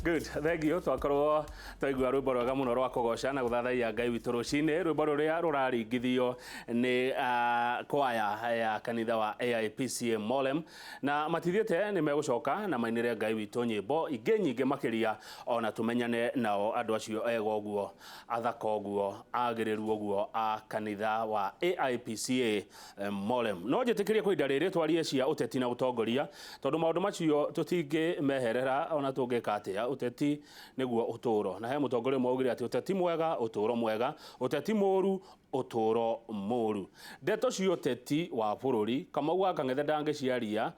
Good, thank you. Twakorwo twaigua rwĩmbo rwega mũno rwa kũgoca na gũthathaiya Ngai witũ rũcinĩ, rwĩmbo rũrĩa rũraringithio nĩ kwaya ya kanitha wa AIPCA Molem, na matithiĩte nĩ megũcoka na mainĩre Ngai witũ nyĩmbo ingĩ nyingĩ makĩria, ona tũmenyane nao andũ acio ega ũguo, athaka ũguo, agĩrĩru ũguo a kanitha wa AIPCA Molem. No njĩtĩkĩrie kwa ihinda rĩrĩ twarie cia ũteti na ũtongoria, tondũ maũndũ macio tũtingĩmeherera ona tũngĩka atĩa. Ũteti nĩguo ũtũũro, na he mũtongoria ũmwe augire atĩ ũteti mwega ũtũũro mwega, ũteti mũũru ũtũũro mũũru. Ndeto cia ũteti wa bũrũri, Kamau wa Kang'ethe ndangĩciaria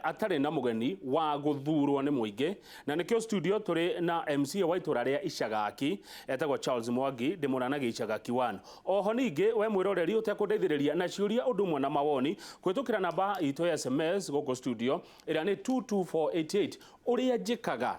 atarĩ na mũgeni wa gũthurwo nĩ mũingĩ, na nĩkĩo studio tũrĩ na MCA wa itũra rĩa Icagaki etagwo Charles Mwangi, ndĩmũranagia Icagaki 1. Oho ningĩ we mwĩroreri ũtekũndeithĩrĩria na ciũria ũndũ ũmwe na mawoni kũhĩtũkĩra namba itũ ya SMS gũkũ studio ĩrĩa nĩ 22488. Ũrĩa njĩkaga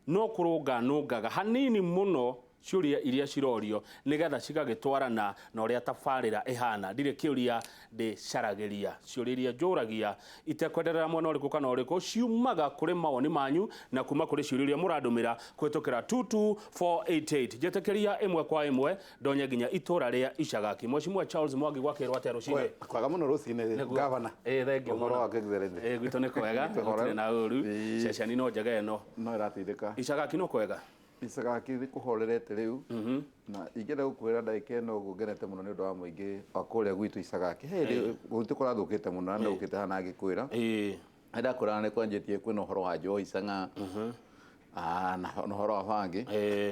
no kũrũnga nũngaga hanini mũno ciũria iria cirorio nĩgetha cigagĩtwarana na ũrĩa tabarĩra ĩhana. Ndirĩ kĩũria ndĩcaragĩria. Ciũria iria njũragia itekwenderera mwena ũrĩkũ kana ũrĩkũ ciumaga kũrĩ mawoni manyu na kuma kũrĩ ciũria iria mũrandũmĩra kũhĩtũkĩra 22488. Njĩtĩkĩria ĩmwe kwa ĩmwe ndonye nginya itũra rĩa Icagaki. Mheshimiwa Charles Mwangi, gwakĩrwo atĩa rũcinĩ? Kwega mũno rũcinĩ. Nĩguo. Gavana. Ĩĩ, thengiũ Ũhoro mũno. wa Excellency. Ĩĩ, gwitũ nĩ kwega. Gwitũ horeru. Gũtirĩ na ũru. Ĩĩ. Ceceni no njega ĩno. No ĩrateithĩka. Icagaki no kwega. Icagaki nĩ kũhorerete rĩu. Na ingĩenda gũkwĩra ndagĩka ĩno ũguo ngenete mũno nĩ ũndũ wa mũingĩ wa kũrĩa gwitũ Icagaki. He hĩndĩ gwitũ kũrathũkĩte mũno na ndũkĩte haha na ngĩkwĩra. Ĩĩ. Ndakwĩra nĩ kwanjĩtie kwĩna ũhoro wa njohi cang'a. Na ũhoro wa bangi.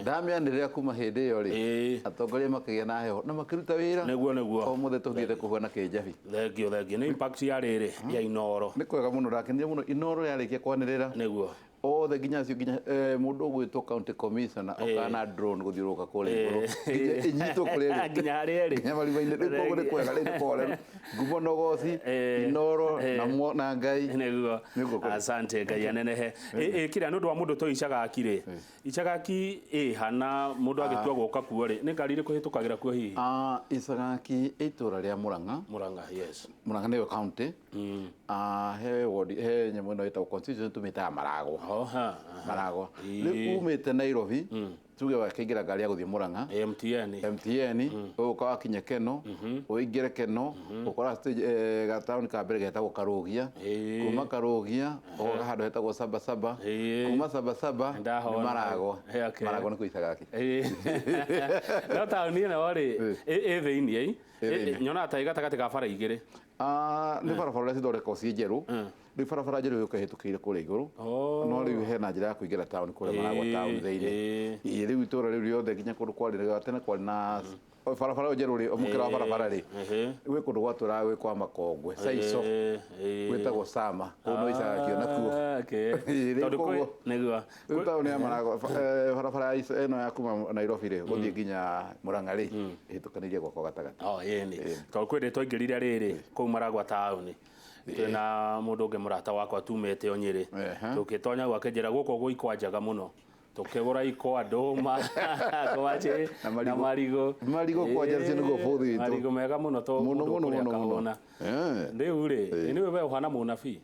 Ndamĩanĩrĩra kuma hĩndĩ ĩyo rĩ, atongoria makĩgĩa na heho na makĩruta wĩra. Nĩguo, nĩguo. Ũmũthĩ tũthiĩte kũhuana kĩnjabi. Thengiũ, thengiũ. Nĩ impact ya rĩrĩ ya Inooro. Nĩ kwega mũno, ndakenire mũno Inooro yarĩkia kwanĩrĩra. Nĩguo. Othe nginya acio nginya mũndũ ũgwĩtwo county commissioner okaga na drone gũthiũrũrũka kũrĩa igũrũ nginya ĩnyitwo kũrĩa ĩrĩ. Nginya harĩa ĩrĩ. Nginya marima-inĩ. Rĩu koguo nĩ kwega, rĩu nĩ kũhoreru. Ngumo na ũgoci, Inooro na Ngai. Nĩguo. Nĩguo kũrĩ. Asante, Ngai anenehe. Kĩrĩa nĩ ũndũ wa mũndũ to Icagaki rĩ, Icagaki ĩha na mũndũ agĩtua gũka kuo rĩ, nĩ ngari irĩkũ ĩhĩtũkagĩra kuo hihi? Icagaki itũra rĩa Murang'a. Murang'a, yes. Murang'a nĩyo county. He ward, he nyamũ ĩno ĩtagwo constituency tũmĩtaga Maragwa. Oh, ha. Maragwa. Rĩu umĩte Nairobi, tuge wakĩingĩra ngari ya gũthiĩ Murang'a. MTN. MTN, ũgũka wakinya Keno, ũingĩre Keno, ũkora stage gataũni ka mbere getagwo Karũgia. Kuma Karũgia, ũgoka handũ hetagwo Saba Saba. Kuma Saba Saba nĩ Ndahona. Maragwa. Okay. Maragwa nĩ kwĩ Icagaki. No taũni ĩno rĩ, ĩ thĩiniĩ. Ĩ thĩiniĩ. Nyonaga ta ĩ gatagatĩ ka bara igĩrĩ. Nĩ barabara ũrĩa cithondekagwo ciĩ njerũ. Rĩu barabara njerũ yũka ĩhĩtũkĩire kũrĩa igũrũ. No rĩu hena njĩra ya kũingĩra taũni kũrĩa Maragwa taũni thĩinĩ. Ĩĩ, rĩu itũra rĩu rĩothe nginya kũndũ kwarĩ tene kwarĩ na barabara ĩyo njerũ rĩ, mũkĩra wa barabara rĩ, gwĩ kũndũ gwatũraga gwĩ kwa Makongwe, Saico, gwĩtagwo Sama, kũu no Icagaki ona kuo. Ĩĩ, rĩu Tondũ kwĩ koguo nĩguo. Rĩu taũni ya Maragwa, barabara ya ĩno ya kuma Nairobi rĩ, gũthiĩ nginya Murang'a rĩ, ĩhĩtũkanĩirie gwakwa gatagatĩ. Oh, ĩni. Tondũ kwĩ rĩ twaingĩrire rĩrĩ kũu Maragwa taũni, twĩna mũndũ ũngĩ mũrata wakwa tumĩte o Nyĩrĩ. Tũgĩtonya gwake njĩra gũkũ gwĩ ikwa njega mũno. Tũkĩgũra ikwa, ndũma, ngwacĩ Na na marigũ. marigũ. Marigũ kwanja ũcio nĩguo bũthi witũ. Marigũ mega mũno to Mũno mũndũ mũno ũkũrĩa mũno mũno. akahũna. Rĩu rĩ, nĩwe we ũhana mũnabii.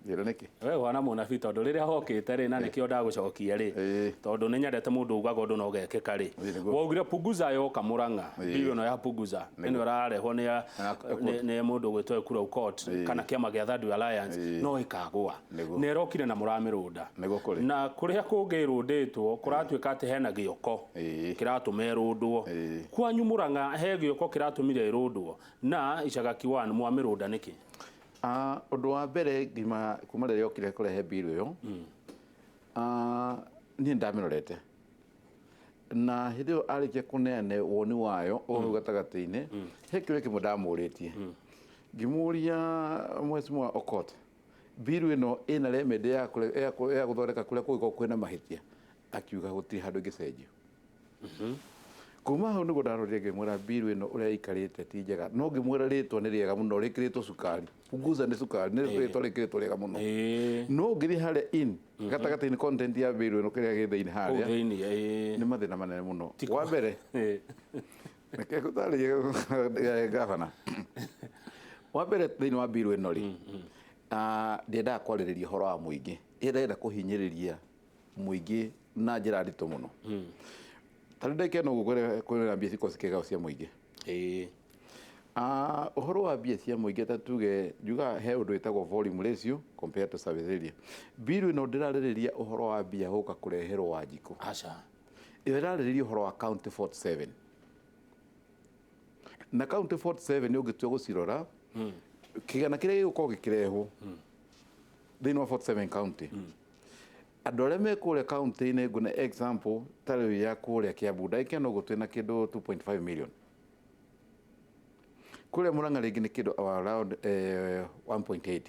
Njĩra nĩkĩ? We ũhana mũnabii tondũ rĩrĩa hokĩte rĩ, na nĩkĩo ndagũcokia rĩ, tondũ nĩ nyendete mũndũ ugaga ũndũ na ũgekĩka rĩ. Ĩĩ, nĩguo. Waugire Punguza yoka Murang'a, bill ĩno ya Punguza ĩno ĩrarehwo nĩ mũndũ ũgwĩtwo Ekuru Aukot kana kĩama kĩa Third Way Alliance no ĩkagũa. Nĩguo. Na ĩrokire na mũramĩrũnda. Nĩguo kũrĩ. Na kũrĩa kũngĩ ĩrũndĩtwo kũratuĩka atĩ hena gĩoko kĩratũma ĩrũndwo. Kwanyu Murang'a he gĩoko kĩratũmire ĩrũndwo na Icagaki 1 mwamĩrũnda nĩkĩ? Ũndũ wa mbere ngima kuma rĩrĩa okire kũrehe bill ĩyo, niĩ ndamĩrorete na hĩndĩ ĩyo arĩkia kũneana woni wayo o hau gatagatĩ-inĩ, he kĩũria kĩmwe ndamũrĩtie, ngĩmũria, Mheshimiwa Okot, bill ĩno ĩna remedy ya gũthondeka kũrĩa kũngĩkorwo kwĩna mahĩtia? Akiuga gũtirĩ handũ ĩngĩcenjio. Kuma hau nĩguo ndarorire ngĩmwĩra bill ĩno ũrĩa ĩikarĩte ti njega, no ngĩmwĩra rĩtwa nĩ rĩega mũno rĩkĩrĩtwo cukari. Punguza nĩ cukari, nĩ rĩtwa rĩkĩrĩtwo rĩega mũno. No ũngĩthiĩ harĩa in gatagatĩ-inĩ content ya bill ĩno kĩrĩa gĩ thĩinĩ Kũu harĩa thĩinĩ, ĩĩ. nĩ mathĩna manene mũno. Wa mbere, reke ngũtarĩrie gavana. Wa mbere thĩinĩ wa bill ĩno rĩ, ndiendaga kwarĩrĩria ũhoro wa mũingĩ, ndĩrenda kũhinyĩrĩria. Mũingĩ na njĩra nditũ mũno. Ta rĩu ndagĩka ĩno ũguo kwĩna mbia cikorwo cikĩgayo cia mũingĩ. Ũhoro wa mbia cia mũingĩ, ta tuge njugaga he ũndũ wĩtagwo volume ratio compared to service area. Bill ĩno ndĩrarĩrĩria ũhoro wa mbia gũka kũreherwo Wanjikũ. Aca. Ĩyo ĩrarĩrĩria ũhoro wa county 47, na county 47 ũngĩtua gũcirora, kĩgana kĩrĩa gĩgũkorwo gĩkĩrehwo thĩinĩ wa 47 county, andũ arĩa me kũrĩa county-inĩ, ngũne example ta rĩu ya kũrĩa Kiambu, ndagĩka ĩno ũguo twĩna kĩndũ 2.5 million, kũrĩa Murang'a rĩngĩ nĩ kĩndũ around 1.8,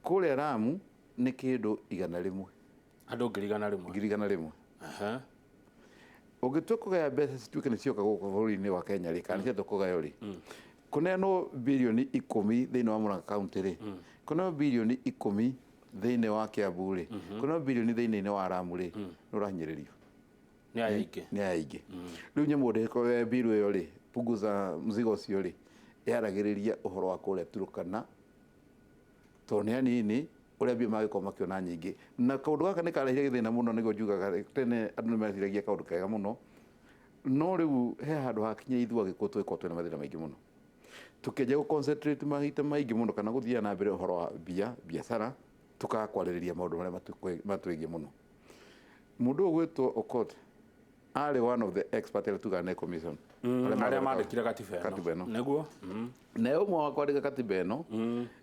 kũrĩa Lamu nĩ kĩndũ 100. Andũ 100,000. 100,000. Ũngĩtua kũgaya mbeca cituĩke nĩ cioka gũkũ bũrũri-inĩ wa Kenya rĩ, kana nĩ ciatua kũgaywo rĩ, kũneanwo birioni 10 thĩinĩ wa Murang'a county rĩ, kũneanwo birioni 10 thĩinĩ wa Kiambu rĩ, kũneanwo birioni thĩinĩ wa Lamu rĩ, nĩ ũrahinyĩrĩrio. Nĩ aya aingĩ. Nĩ aya aingĩ. Rĩu nyamũ ndĩkorwo bill ĩyo rĩ, punguza mzigo ũcio rĩ, yaragĩrĩria ũhoro wa kũrĩa Turkana, tondũ nĩ anini ũrĩa mbia magĩkorwo makĩona nyingĩ. Na kaũndũ gaka nĩ karehire gĩthĩna mũno. Nĩguo njugaga tene andũ nĩ meciragia kaũndũ kega mũno, no rĩu he handũ hakinya ithuĩ Agĩkũyũ tũgĩkorwo twĩna mathĩna maingĩ mũno, tũkĩanjia gũ concentrate mahinda maingĩ mũno kana gũthiaga na mbere ũhoro wa mbia biacara, tukaga kwarĩrĩria maũndũ marĩa matwĩgiĩ mũno. Mũndũ ũyũ gwĩtwo Okot arĩ one of the expert arĩa tugaga nĩ commission arĩa mandĩkire gatiba ĩno. Katiba ĩno. Nĩguo. Na ũmwe wa kwandĩka katiba ĩno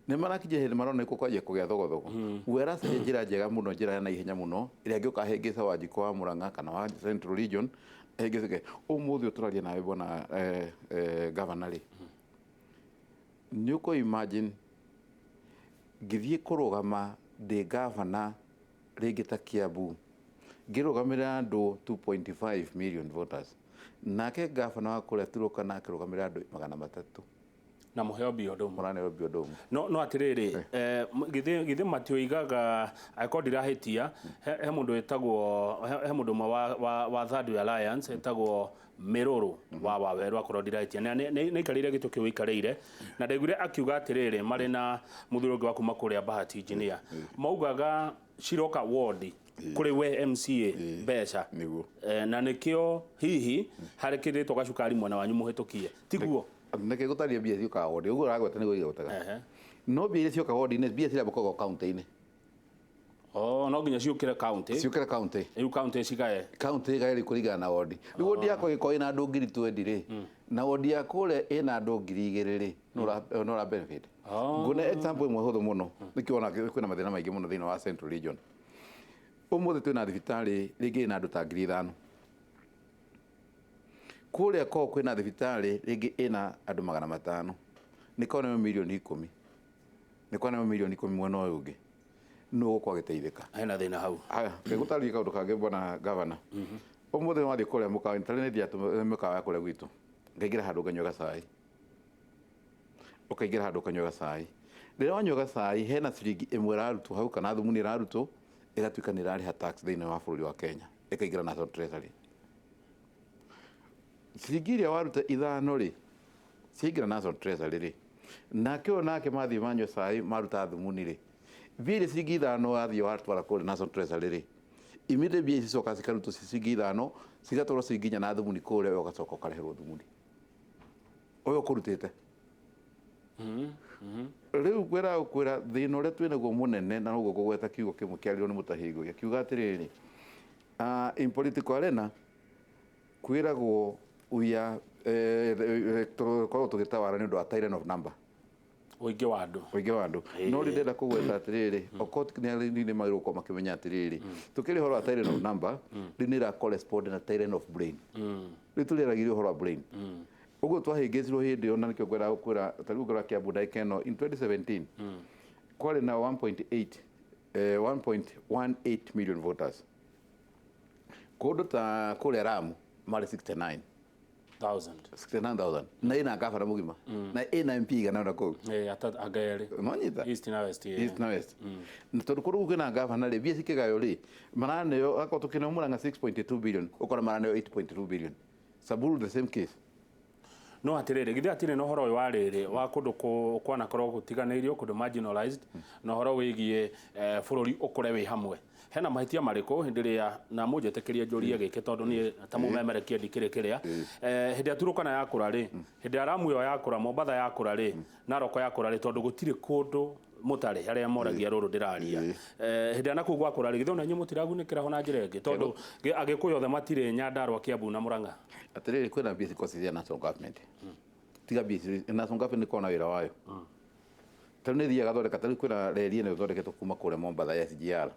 nĩ marakinyia hĩndĩ marona nĩkuo kwanjia kũgĩa thogothogo. We aracaria njĩra njega mũno, njĩra ya naihenya mũno ĩrĩa angĩũka ahĩngĩce Wanjikũ wa Murang'a kana wa Central Region ahĩngĩceke. Ũmũthĩ ũyũ tũraria nawe, bwana governor rĩ, nĩ ũkũ imagine ngĩthiĩ kũrũgama ndĩ gavana rĩngĩ ta Kiambu, ngĩrũgamĩrĩra andũ 2.5 million voters, nake gavana wa kũrĩa Turkana akĩrũgamĩrĩra andũ 300. Na mũheo mbia ũndũ ũmwe. Mũraneo mbia ũndũ ũmwe. No atĩrĩrĩ, githĩ matioigaga, angĩkorwo ndirahĩtia, he mũndũ wĩtagwo he mũndũ ũmwe wa Third Way Alliance etagwo Mĩrũrũ wa Wawerũ, akorwo ndirahĩtia, nĩ aikarĩire gĩtĩ kĩu aikarĩire, na ndaiguire akiuga atĩrĩrĩ, marĩ na mũthuri ũngĩ wa kuma kũrĩa Bahati Engineer, maugaga ciroka ward kũrĩ we MCA mbeca. Nĩguo. Na nĩkĩo hihi harĩ kĩrĩtwo gacukari mwena wanyu mũhĩtũkie, tiguo? Nĩkĩ gũtaria mbia ciũkaga wodi ũguo ũragweta nĩguo igwetaga, no mbia iria cioka wodi-inĩ, mbia cirambũkaga kaunti-inĩ. Oh, no nginya ciũkĩre county. Ciũkĩre kaunti. Rĩu county cigae. Kaunti ĩgae rĩu kũringana na wodi. Rĩu wodi yakwa ĩgĩkorwo ĩna andũ 20,000 rĩ, na wodi ya kũrĩa ĩna andũ 2,000 rĩ, no ũra benefit. Ngũne example ĩmwe hũthũ mũno, nĩkĩo wona kwĩna mathĩna maingĩ mũno thĩinĩ wa Central Region. Ũmũthĩ twĩna thibitarĩ rĩngĩ ĩna andũ ta 5,000, kũrĩa korwo kwĩna thibitarĩ rĩngĩ ĩna andũ 500, nĩ koneo mirioni 10, nĩ koneo mirioni 10 mwena ũyũ ũngĩ, nũ ũgũkorwo agĩteithĩka? Hena thĩna hau. Haya, ngĩgũtarĩria kaũndũ kangĩ, bwana gavana. Ũmũthĩ wathiĩ kũrĩa mũkawa, tarĩ nĩ thiaga mĩkawa ya kũrĩa gwitũ, ngaingĩra handũ nganyua gacai, ũkaingĩra handũ ũkanyua gacai. Rĩrĩa wanyua gacai, hena ciringi ĩmwe ĩrarutwo hau kana thumuni ĩrarutwo, ĩgatuĩka nĩ ĩrarĩha tax thĩinĩ wa bũrũri wa Kenya, ĩkaingĩra National Treasury. Ciringi iria waruta ithano rĩ, ciaingĩra National Treasury rĩ, nake ũyũ nake mathiĩ manyua cai maruta thumuni rĩ, mbia iria ciringi ithano wathiĩ watwara kũrĩa National Treasury rĩ, immediately mbia ici cicokaga cikarutwo ci ciringi ithano, cigatwarwo ciringi inya na thumuni kũrĩa, we ũgacoka ũkareherwo thumuni ũyũ ũkũrutĩte. Rĩu ngwĩra gũkwĩra thĩna ũrĩa twĩnaguo mũnene, na noguo ngũgweta kiugo kĩmwe kĩarirwo nĩ Mũtahingo, akiuga atĩrĩrĩ, in political arena kwĩragwo we are tũkoragwo tũgĩtawara nĩ ũndũ wa tyranny of number. Ũingĩ wa andũ. Ũingĩ wa andũ. No rĩ, ndĩrenda kũgweta atĩrĩrĩ, Okot nĩ magĩrĩirwo gũkorwo makĩmenya atĩrĩrĩ, tũkĩrĩ ũhoro wa tyranny of number, rĩu nĩ ĩra correspond na tyranny of brain. Rĩu tũrĩaragia ũhoro wa brain ũguo twahĩngĩcirwo hĩndĩ ĩyo, na nĩkĩo ngwendaga gũkwĩra ta rĩu ngorora Kiambu ndagĩka ĩno, in 2017 kwarĩ na 1.8 1.18 million voters, kũndũ ta kũrĩa Lamu marĩ 69 thousand. 69,000, na ĩna gavana mũgima na ĩna MP igana ũna kũu. Anga erĩ. Nonyita. East na West. East na West. Na tondũ kũndũ kũu kwĩna gavana rĩ, mbia cikĩgaywo rĩ, maraneo akorwo tũkĩneo Murang'a 6.2 billion, ũkora maraneo 8.2 billion, Samburu the same case. No atiriri, githĩ atirĩ na ũhoro ũyũ wa rĩrĩ wa kũndũ kwanakorwo gũtiganĩirio, kũndũ marginalized, na ũhoro wĩgiĩ bũrũri ũkũre wĩ hamwe. Hena mahĩtia marĩkũ hĩndĩ ĩrĩa, na mũnjĩtĩkĩrie njũrie gĩkĩ tondũ niĩ ta mũmemerekia ndikĩrĩ kĩrĩa, hĩndĩ ĩrĩa Turukana yakũra rĩ, hĩndĩ ĩrĩa Lamu ĩyo yakũra, Mombatha yakũra rĩ, Narok yakũra rĩ, tondũ gũtirĩ kũndũ mũtarĩ arĩa moragia rũrũ ndĩraria, hĩndĩ ĩrĩa nakũu gwakũra rĩ, githĩ ona inyuĩ mũtiragunĩkĩra ho na njĩra ĩngĩ, tondũ Agĩkũyũ othe matirĩ Nyandarua, Kiambu na Murang'a? Atĩrĩrĩ, kwĩna mbia cikoragwo ciĩ cia national government, tiga mbia icio national government nĩkoragwo na wĩra wayo. Ta rĩu nĩ ĩthiaga ĩgathondeka, ta rĩu kwĩna reri ĩno ĩthondeketwo kuma kũrĩa Mombatha ya SGR,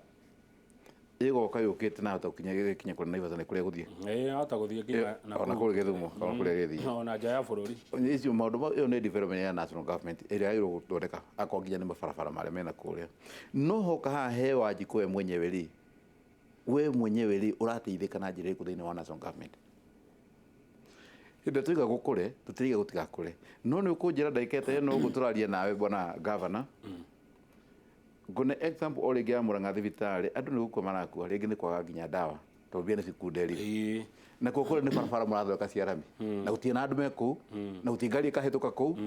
ĩgoka yũkĩte na hota gũkinya ĩgĩkinya kũrĩa Naivasha, nĩ kũrĩa ĩgũthiĩ. Ĩĩ, hota gũthiĩ nginya na ona kũrĩa Gĩthumo, ona kũrĩa ĩgĩthiĩ. Ona nja ya bũrũri. Icio maũndũ ĩyo nĩ development ya national government ĩrĩa yagĩrĩirwo gũthondeka akorwo nginya nĩ mabarabara marĩa mena kũrĩa. No hoka haha he Wanjikũ we mwenyewe rĩ, we mwenyewe rĩ, ũrateithĩka na njĩra ĩrĩkũ thĩinĩ wa national government? Hĩndĩ ĩrĩa tũiga gũkũre, tũtiraiga gũtigakũre, no nĩ ũkũnjĩra ndagĩka ta ĩno ũguo tũraria nawe, bwana governor, ngũne example o rĩngĩ ya Murang'a thibitarĩ, andũ nĩ gũkua marakua, rĩngĩ nĩ kwaga nginya ndawa tondũ mbia nĩ cikunderio. Na kuo kũrĩa nĩ barabara mũrathondeka cia rami, na gũtirĩ na andũ me kũu, na gũtirĩ ngari ĩkahĩtũka kũu.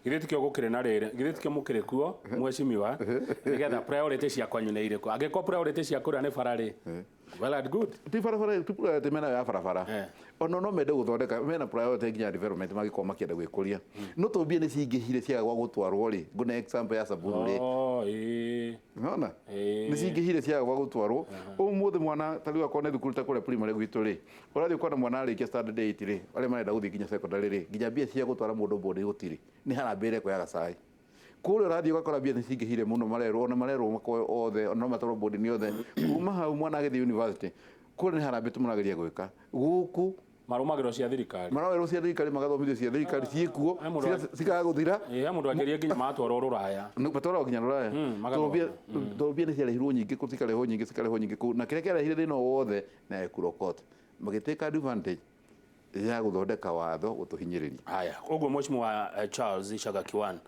Githĩ tikĩo gũkĩrĩ na rĩrĩ, githĩ tikĩo mũkĩrĩ kuo, mheshimiwa, nĩgetha priority cia kwanyu nĩ irĩkũ? Angĩkorwo priority cia kũrĩa nĩ bara rĩ, well and good. Ti barabara, ti priority mena ya barabara. Ona no mende gũthondeka, mena priority nginya development mangĩkorwo makĩenda gwĩkũria, no to mbia nĩ cingĩhire ciaga gwa gũtwarwo rĩ. Ngũne example ya Samburu rĩ. Oh, ĩĩ. Nona nĩ cingĩhire ciaga gwa gũtwarwo. Ũmũthĩ mwana ta rĩu akorwo nĩ thukuru ta kũrĩa primary gwitũ rĩ, ũrathiĩ ũkona mwana arĩkia standard 8 rĩ, arĩa marenda gũthiĩ nginya secondary rĩ, nginya mbia cia gũtwara mũndũ board gũtirĩ, nĩ harambee ĩrekwo ya gacai. Kũrĩa ũrathiĩ ũgakora mbia nĩ cingĩhire mũno, marerwo ona marerwo makoe othe, ona no matwarwo board nĩ othe. Kuma hau mwana agĩthiĩ university, kũrĩa nĩ harambee tũmũrageria gwĩka gũkũ. Marũmagĩrĩrwo cia thirikari. Maroerwo cia thirikari, magathomithio cia thirikari ciĩkuo, He mũndũ cikaga gũthira. Ĩĩ, he mũndũ angeria nginya matwarwo rũraya. Matwaragwo nginya rũraya. Magathoma. Tondũ mbia nĩ ciarehirwo nyingĩ kũu, cikarehwo nyingĩ, cikarehwo nyingĩ kũu, na kĩrĩa kĩarehire thĩna o wothe na Ekuro Court magĩtake advantage ya gũthondeka watho gũtũhinyĩrĩria. Haya, ũguo mheshimiwa Charles Ichaga Kiwan,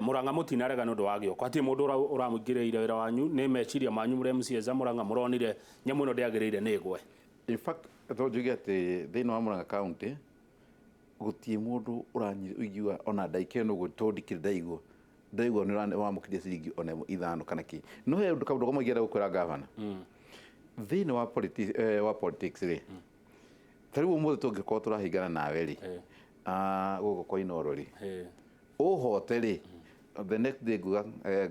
Murang'a mũtinarega nĩ ũndũ wa gĩoko, hatirĩ mũndũ ũramũingĩrĩire wĩra wanyu, nĩ meciria manyu mũrĩ MCAs a Murang'a mũronire nyamũ ĩno ndĩagĩrĩire nĩ ĩgwe. In fact, to njuge atĩ thĩinĩ wa Murang'a County gũtirĩ mũndũ ũranyi ũigua ona ndagĩka ĩno ũguo, tondũ ndikĩrĩ ndaigua nĩ wamũkĩria ciringi ona ĩmwe ithano kana kĩ. No he ũndũ kaũndũ kamwe ingĩenda gũkwĩra governor. Thĩinĩ wa wa politics rĩ, ta rĩu ũmũthĩ tũngĩkorwo tũrahingana nawe rĩ, gũkũ kwa Inooro rĩ, ũhote rĩ, the next day nguga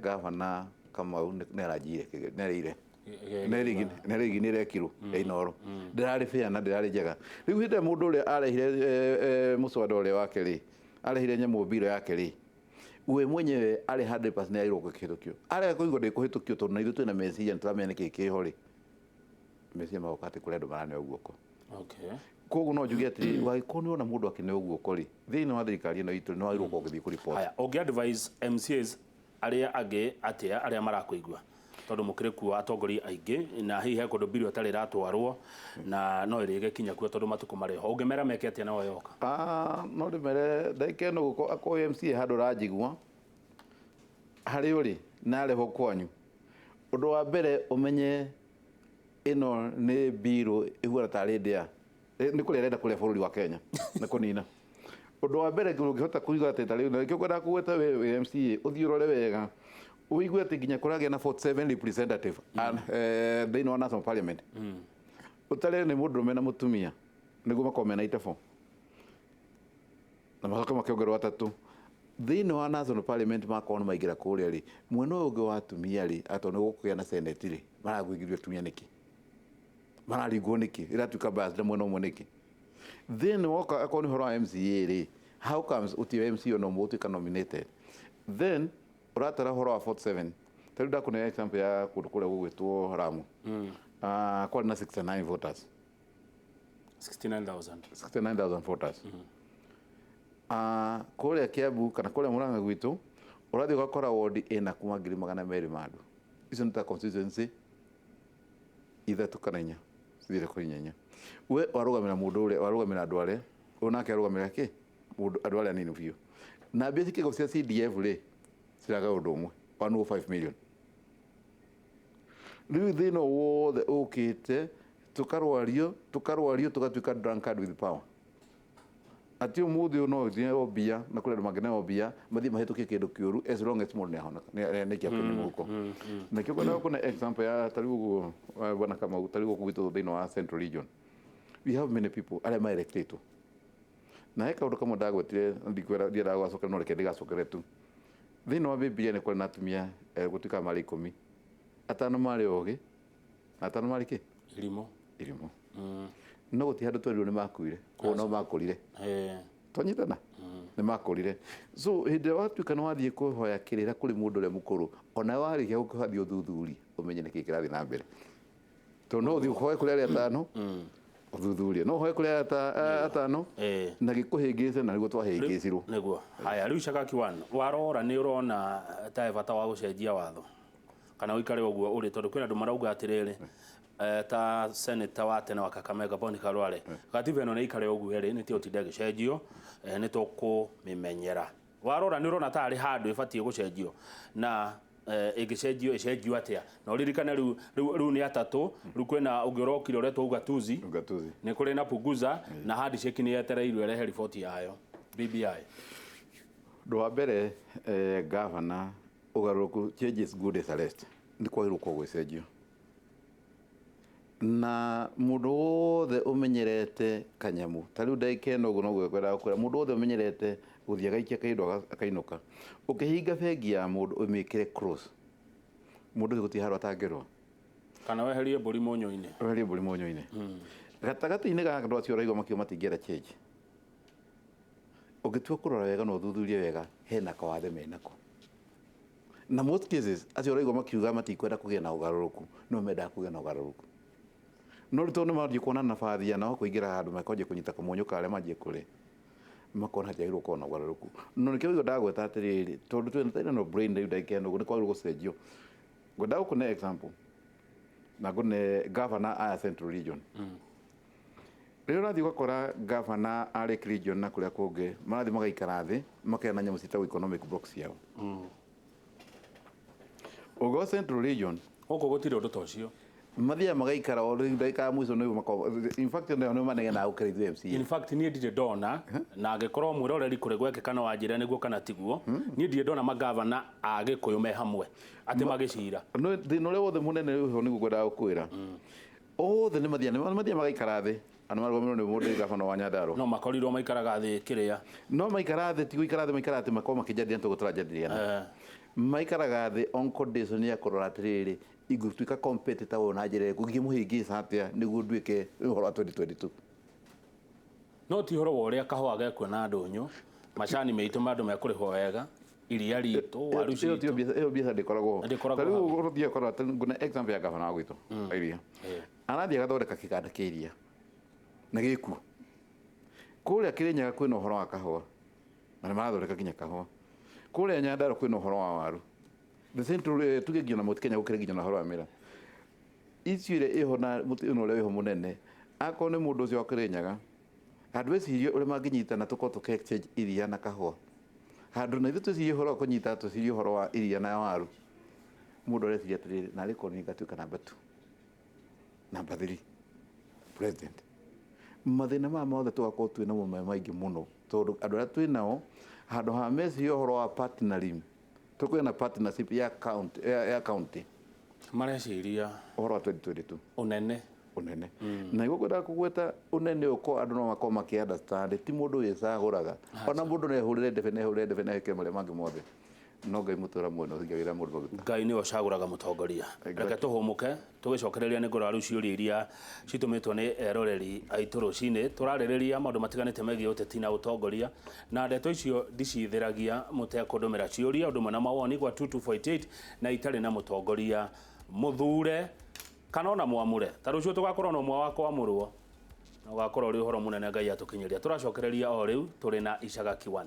governor Kamau nĩ aranjiyire, nĩ arĩire nĩ nĩ ĩrekirwo ya Inooro, ndĩrarĩ fair na ndĩrarĩ njega. Rĩu hĩndĩ ĩrĩa mũndũ ũrĩa arehire mũswada ũrĩa wake rĩ, arehire nyamũ mbiro yake rĩ, we mwenyewe arĩ 100% nĩ agĩrĩirwo kũhĩtũkio. Arega kũigua ndĩkũhĩtũkio, tondũ na ithuĩ twĩna meciria, nĩ tũramenya nĩkĩ kĩho rĩ, meciria magoka atĩ kũrĩ andũ maraneo guoko. Koguo no njuge atĩrĩrĩ, wagĩkorwo nĩ wona mũndũ akĩneo guoko rĩ, thĩinĩ wa thirikari ĩno itũ, nĩ wagĩrĩirwo gũkorwo ũgĩthiĩ kũripoti. Haya, ũngĩ advise MCAs arĩa angĩ atĩa arĩa marakũigua, tondũ mũkĩrĩ kuo atongoria aingĩ, na hihi he kũndũ mbirũ ĩtarĩ ĩratwarwo na no ĩrĩgĩkinya kuo tondũ matukũ marĩ ho, ũngĩmera meke atĩa nao yoka? No ndĩmere ndagĩka ĩno gũkorwo akorwo MCA handũ ũranjigua harĩ ũrĩ na arĩ ho kwanyu, ũndũ wa mbere ũmenye ĩno nĩ mbirũ ĩhuana tarĩ ndĩa, nĩ kũrĩa ĩrenda kũrĩa bũrũri wa Kenya na kũnina. Ũndũ wa mbere ũngĩhota kũiga atĩ ta rĩu na nĩkĩo ngwendaga kũgweta we wĩ MCA, ũthiĩ ũrore wega ũigue atĩ nginya kũragĩa na 47 representative and thĩinĩ wa national parliament, ũtare nĩ mũndũrũme na mũtumia nĩguo makorwo mena 84, na macoke makĩongererwo atatũ thĩinĩ wa national parliament, makorwo nĩ maingĩra kũrĩa rĩ, mwena ũyũ ũngĩ wa atumia rĩ, atondũ nĩ gũkũgĩa na senate rĩ, maragũingĩrio atumia nĩkĩ, mararingwo nĩkĩ, ĩratuĩka bias na mwena ũmwe nĩkĩ? Then woka akorwo nĩ ũhoro wa MCA rĩ, how comes ũtirĩ MCA ona ũmwe ũtuĩka nominated? Then ũratara ũhoro wa 47. Ta rĩu ndakũnea example ya kũndũ kũrĩa gũgwĩtwo Lamu, kwarĩ na 69 voters. 69,000. 69,000 voters. Kũrĩa Kiambu kana kũrĩa Murang'a gwitũ, ũrathiĩ ũgakora ward ĩna kuma 200,000 ma andũ. Icio nĩ ta constituency ithatũ kana inya, cithiĩte kũrĩ inya. We warũgamĩra mũndũ ũrĩa warũgamĩra andũ arĩa, ũyũ nake arũgamĩra kĩ mũndũ andũ arĩa anini biũ, na mbia cikĩgwo cia CDF rĩ, ciraga ũndũ ũmwe 105 million. Rĩu thĩna wothe ũkĩte tũkarwario, tũkarwario, tũgatuĩka drunkard with power. Atĩ ũmũthĩ ũyũ no ũthiĩ mbia na kũrĩ andũ mangĩneo mbia mathiĩ mahĩtũkie kĩndũ kĩũru, as long as mũndũ nĩahonoka nĩaikia kĩndũ mũhuko. Nakĩo ngwendaga kũne example ya tarĩu ũguo, bwana Kamau, tarĩu gũkũ gwitũ thĩinĩ wa Central Region we have many people arĩa maelectĩtwo, na he kaũndũ kamwe ndagwetire ndikwenda ndiendaga gũgacokera, no reke ndĩgacokere tu. Thĩinĩ wa Bibilia nĩ kwarĩ na atumia, gũtuĩkaga marĩ 10, atano marĩ ogĩ na atano marĩ kĩ? Irimũ. Irimũ. No gũtirĩ handũ twerirwo nĩ makuire, koguo no makũrire. Twanyitana nĩ makũrire. So hĩndĩ ĩrĩa watuĩka nĩ wathiĩ kũhoya kĩrĩra kũrĩ mũndũ ũrĩa mũkũrũ, ona warĩkia gũkĩhoya, ũthuthurie ũmenye nĩkĩ kĩrathiĩ na mbere, tondũ no ũthiĩ ũhoe kũrĩ arĩa atano, ũthuthurie, no ũhoe kũrĩ arĩa atano na gĩkũhĩngĩce, na nĩguo twahĩngĩcirwo. Nĩguo. Haya, rĩu Shagaki one, warora nĩ ũrona ta he bata wa gũcenjia watho kana ũikare ũguo ũrĩ? Tondũ kwĩna andũ marauga atĩrĩrĩ, ta senator wa tene wa Kakamega Boni Khalwale, gatiba ĩno nĩ ikare ũguo ĩrĩ, nĩ tiũtinda ĩgĩcenjio, nĩ tũkũmĩmenyera. Warora nĩ ũrona ta harĩ handũ ĩbatiĩ gũcenjio, na ĩngĩcenjio ĩcenjio atĩa? Na ũririkane rĩu nĩ atatũ, rĩu kwĩna ũngĩ ũrokire ũretwo ugatuzi. Ugatuzi. Nĩ kũrĩ na punguza, na handshake nĩ yetereirwo ĩrehe riboti yayo BBI. Ũndũ wa mbere, gavana, ũgarũrũku, change is good as arrest, nĩ kwagĩrĩirwo gũkorwo gwĩcenjio, na mũndũ wothe ũmenyerete kanyamu ta rĩu ndagĩka ĩno ũguo noguo ngwendaga gũkwĩra, mũndũ wothe ũmenyerete gũthiĩ agaikia kaindo akainũka, ũkĩhinga bengi ya mũndũ ũmĩkĩre close, mũndũ ũcio gũtirĩ handũ atangĩrwo. Kana weherie mbũri mũnyũ-inĩ. Weherie mbũri mũnyũ-inĩ. Gatagatĩ-inĩ ga andũ acio ũraigua makiuga matingĩenda change, ũngĩtua kũrora wega na ũthuthurie wega, hena kawathe menako, na most cases acio ũraigua makiuga matikwenda kũgĩa na ũgarũrũku no mendaga kũgĩa na ũgarũrũku, no rĩu tondũ nĩ manjie kuona nabathi ya nao kũingĩra handũ, makonjia kũnyita kamũnyũ karĩa manjie kũrĩa, makona hatiagĩrĩirwo gũkorwo na ũgarũrũku. No nĩkĩo ũguo ndagweta atĩrĩrĩ, tondũ twĩna no brain rĩu ndagĩka ĩno ũguo nĩ kwagĩrĩirwo gũcenjio. Ngwendaga gũkũne example na ngũne governor aya Central Region. Rĩrĩa ũrathiĩ ũgakora governor a Lake Region na kũrĩa kũngĩ marathiĩ magaikara thĩ makena nyamũ ciĩtagwo economic blocks ciao, ũngĩ wa Central Region Gũkũ gũtirĩ ũndũ ta ũcio. Mathiaga magaikara o rĩu ndagĩka ya mũico nĩguo in fact nĩo nĩo manegenaga gũkĩra ithuĩ MCA. In fact niĩ ndirĩ ndona, na angĩkorwo mwĩroreri kũrĩ gwekĩka no wanjĩre nĩguo kana tiguo, niĩ ndirĩ ndona magavana a Gĩkũyũ me hamwe atĩ magĩcira. No thĩna ũrĩa wothe mũnene ũho nĩguo ngwendaga gũkwĩra, othe nĩ mathiaga magaikara thĩ, andũ marũgamĩrĩrwo nĩ mũndũ gavana wa Nyandarua. No makorirwo maikaraga thĩ kĩrĩa. No maikara thĩ, ti gũikara thĩ, maikara atĩ makorwo makĩnjadiliana tũguo tũranjadiliana. Maikaraga thĩ on condition ya kũrora atĩrĩrĩ, ingĩtuĩka competitor ũyũ na njĩra ĩrĩkũ, ingĩmũhĩngĩca atĩa nĩguo nduĩke ũhoro wa 2022. No ti ũhoro wa ũrĩa kahũa gekuona ndũnyũ, macani meitũ ma andũ mekũrĩhwo wega, iria ritũ, waru Ĩyo tiyo citũ. Ĩyo biacara ndĩkoragwo ho. Ndĩkoragwo Ta rĩu hau. ũthiĩ ũkora ngũne example ya gavana wa gwitũ wa iria, arathiĩ agathondeka kĩganda kĩa iria na gĩkuo kũrĩa Kĩrĩnyaga, kwĩna ũhoro wa kahũa na nĩ marathondeka nginya kahũa, kũrĩa Nyandarua kwĩna ũhoro wa waru, the central, tuge nginya na Mount Kenya gũkĩrĩ nginya na ũhoro wa mĩra icio ĩrĩa ĩho na mũtĩ ĩno ũrĩa wĩho mũnene. Akorwo nĩ mũndũ ũcio wa Kĩrĩnyaga, handũ ecirie ũrĩa mangĩnyitana tũkorwo tũkĩ exchange iria na kahũa, handũ na ithuĩ twĩcirie ũhoro wa kũnyita, twĩcirie ũhoro wa iria na waru, mũndũ areciria atĩrĩrĩ, narĩ korwo niĩ ngatuĩka number 2, number 3 president, mathĩna maya mothe tũgakorwo twĩ namo me maingĩ mũno, tondũ andũ arĩa twĩ nao handũ ha mecirie ũhoro wa partnering, tũkũgĩa na partnership ya county, ya county. Mareciria ũhoro wa 2022. Ũnene. Ũnene, na nĩguo ngwendaga kũgweta ũnene ũko andũ no makorwo makĩ understand ti mũndũ wĩcagũraga, ona mũndũ no ehũrĩre ndebe, na ehũrĩre ndebe na eke marĩa mangĩ mothe, no Ngai mũtũra muoyo ũhingagĩra mũndũ maguta. Ngai nĩwe ũcagũraga mũtongoria. Exactly. Reke tũhũmũke tũgĩcokereria nĩ ngũrora rĩu ciũria iria citũmĩtwo nĩ eroreri aitũ rũcinĩ. Tũrarĩrĩria maũndũ matiganĩte megiĩ ũteti na ũtongoria, na ndeto icio ndicithĩragia mũtekũndũmĩra ciũria ũndũ ũmwe na mawoni gwa 2248, na itarĩ na mũtongoria mũthure kana ona mwamũre. Ta rũciũ tũgakorwo na ũmwe wa kwamũrwo na ũgakorwo ũrĩ ũhoro mũnene Ngai atũkinyĩria. Tũracokereria o rĩu tũrĩ na Icagaki 1.